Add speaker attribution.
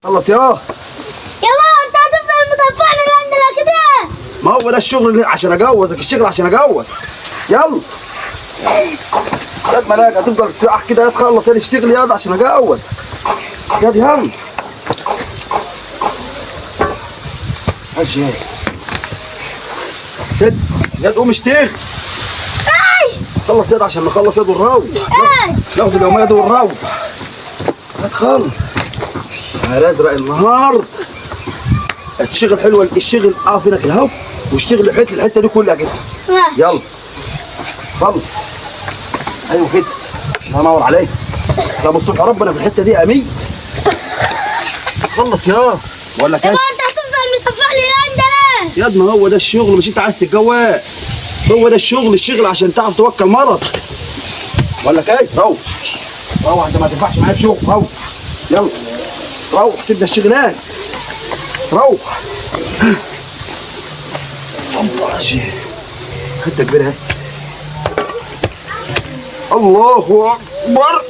Speaker 1: خلص يا
Speaker 2: يلا انت هتفضل مدفعني لعندنا كده.
Speaker 1: ما هو ده الشغل عشان اجوزك، الشغل عشان اجوز. يلا يا ملاك هتفضل تقع كده، تخلص يا اشتغل يا عشان اجوز. يا دي يلا ماشي كده يا قوم اشتغل. خلص يا عشان نخلص يا ونروح ناخد اليومية دي ونروح. هتخلص يا ازرق النهارده. الشغل حلوة، الشغل اقف هنا كده اهو واشتغل الحتة الحتة دي كلها كده. يلا خلص. ايوه كده الله ينور عليك. طب الصبح ربنا في الحتة دي يا امين. خلص يا ولا كده
Speaker 2: يابا انت هتفضل مدفعني لعندنا.
Speaker 1: يا ما هو ده الشغل، مش انت عايز تتجوز؟ هو ده الشغل، الشغل عشان تعرف توكل مرضك. ولا كده روح روح، انت ما تنفعش معايا في شغل. روح يلا روح، سيبنا الشغلان روح. الله شيء حتة كبيرة اهي. الله اكبر.